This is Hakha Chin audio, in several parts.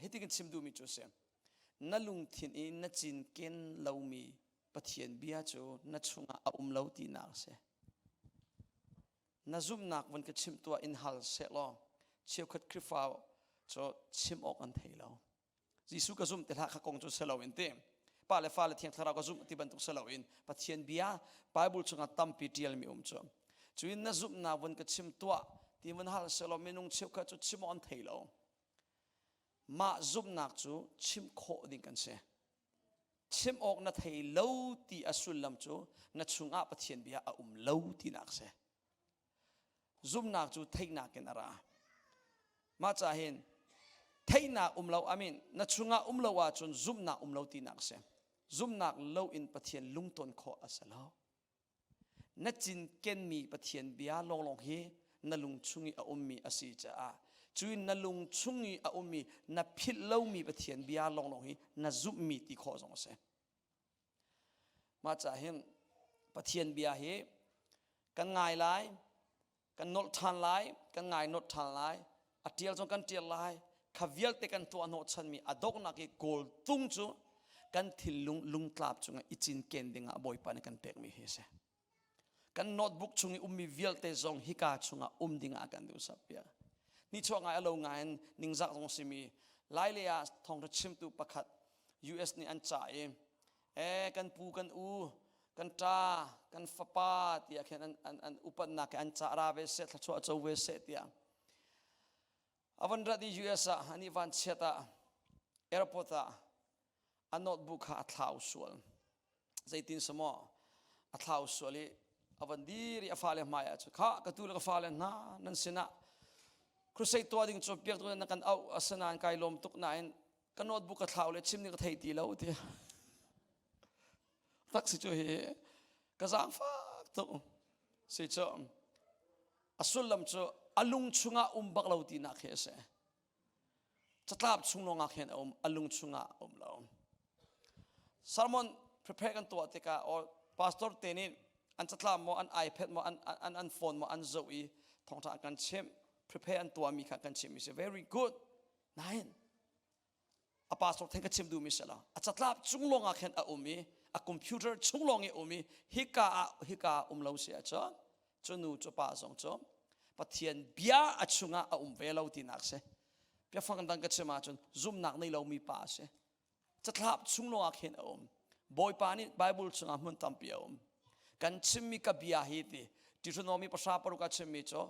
Hiti kan chim duhmi cu a si. Na lungthin i na cinken lomi Pathian bia cu na chungah a um lo tinak a si. Na zumhnak von ka chimh tuah in hal sehlaw cheukhat Khrihfa cu chim awk an thei lo. Jesuh ka zumh ti hlah kha kong cu si loin ti. Pa le fa le Thiang Thlarau ka zumh ti bantuk si loin Pathian bia Bible chungah tampi ṭialmi um cu. Cuin na zumhnak von ka chim tuah ti von hal sehlaw minung cheukhat cu chim awk an thei lo. Mah zumhnak cu chim khawh ding kan si. Chim awk na thei lo ti a sullam cu na chungah Pathian bia a um lo tinak si. Zumhnak cu theihnak in a ra. Mah ca hin theihnak um lo amin na chungah um lo ahcun zumhnak um lo tinak si. Zumhnak lo in Pathian lungton khawh a si lo. Na cinkenmi Pathian bia lawnglawng hi na lung chung i a ummi a si caah cuin na lung chung i a ummi na philh lomi Pathian bia lawnglawng hi na zumhmi ti khawh zong a si. Mah caah hin Pathian bia hi kan ngai lai, kan nolh ṭhan lai, kan ngai nolh ṭhan lai, a ṭial zong kan ṭial lai, kha vialte kan tuah hnawhchanmi a donghnak i kawl tung cu kan thinlung lungtlap cungah i cinken dingah Bawipa nih kan pekmi hi a si. Kan notebook chung i ummi vialte zong hika chungah um dingah kan duh sak piak. Nichuah ngai a lo ngai in ningzak zong simi Lai lei ah thawngṭha chimtu pakhat US nih an cah i e kan pu kan u kan ṭa kan fapa tiah khin an an an upatnak an cah ra ve seh thluachuah co ve seh tiah a van rat i US ah ani van chiat ah airport ah a notebook kha a thlau sual zeitin samaw a thlau sual i a van dir i a fale hmai ah cu kha ka tu le ka fale hna nan sinah crusade tuah ding cu piak tu na kan auh asinain kai lawm tuk nain ka notebook ka thlau le chim ning ka thei ti lo ti tak si cu hi ka zaangfak tuk si cu a sullam cu a lung chungah um bak lo tinak khi a si catlap chung lawngah khin a um a lung chungah a um lo sermon prepare kan tuah tikah or pastor te nih an catlap maw an ipad maw an an an phone maw an zoh i thawngtha kan chimh prepare an tuahmi kha kan chimh mi si very good nain a pastor theng ka chim duhmi si lo a catlap chung lawngah khin a um i a computer chung lawng i um i hika ah hika um lo si ahcun cu nu cu pa zong cu Pathian bia a chungah a um ve lo tinak si biafang dang ka chim ahcun zumhnak nei lomi pa a si catlap chung lawngah khin a um Bawipa nih Bible chungah hmun tampi a um kan chimmi ka bia hi ti Deuteronomy 16 a chimmi cu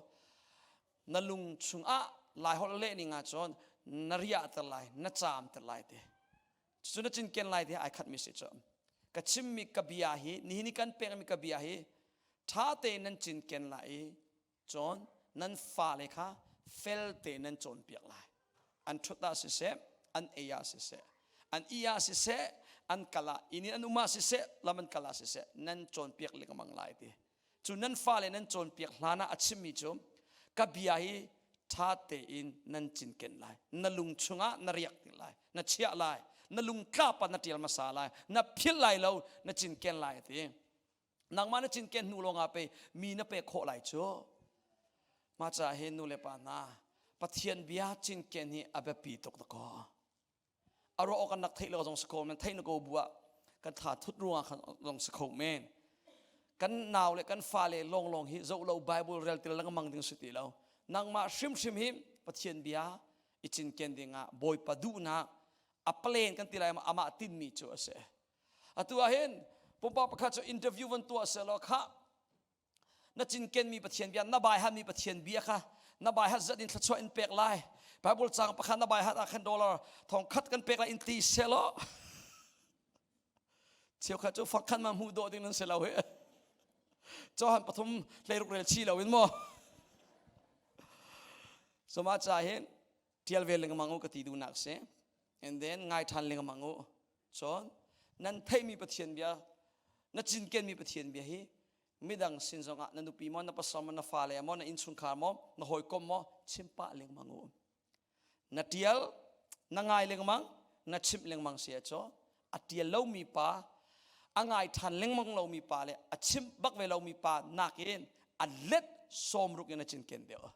na lung chungah Laiholh leh ning ahcun na riah ter lai na caam ter lai ti cu na cinken lai ti ai khatmi si cu ka chimmi ka bia hi nihin i kan pekmi ka bia hi ṭha tein nan cinken lai i cun nan fale kha fel tein nan cawnpiak lai an ṭhut ah siseh an ei ah siseh an i ah siseh an kal ah inn in an um ah siseh lam an kal ah siseh nan cawnpiak lengmang lai ti cu nan fale nan cawnpiak hlan ah a chimmi cu ka bia hi ṭha tein nan cinken lai na lung chungah na riak ti lai na chiah lai na lung tlap ah na ṭial hmasa lai na philh lai lo na cinken lai a ti nangmah na cinken hnu lawngah pe mi na pek khawh lai cu mah caah hin nu le pa hna Pathian bia cinken hi a biapi tuk dakaw a ruah awk an rak theih lo zong si kho men theih na ko bu ah kan tha thut ruangah khan zong si kho men kan nau le kan fale lawnglawng hi zoh lo Bible rel til lengmang ding si ti lo nangmah hrimhrim hi Pathian bia i cinken dingah Bawipa duhnak a plan kan ti lai ma amah tinmi cu a si atu ah hin pumpak pakhat cu interview van tuah selaw kha na cinkenmi Pathian bia na baihatmi Pathian bia kha na baihat zat in thluachuah in pek lai Bible cang pakhat na baihat ah khan dollar thong khat kan pek lai in ti selaw cheukhat cu fakhan ma hmu dawh ding nan si lo hi Johan pathum hleiruk rel chi lo in mo so ma cha hin tial ve lengmang u ka ti duhnak si and then ngai than lengmang u cun nan theihmi Pathian bia na cinkenmi Pathian bia hi midang sin zongah na nupi maw na pasal maw na fale maw na innchungkhar maw na hawikom maw chim pah lengmang u na tial na ngai lengmang na chimh lengmang si ahcun a tial lomi pa a ngai ṭhan lengmang lomi pa le a chimh bak ve lomi pa nakin a let sawmruk in a cinken deuh.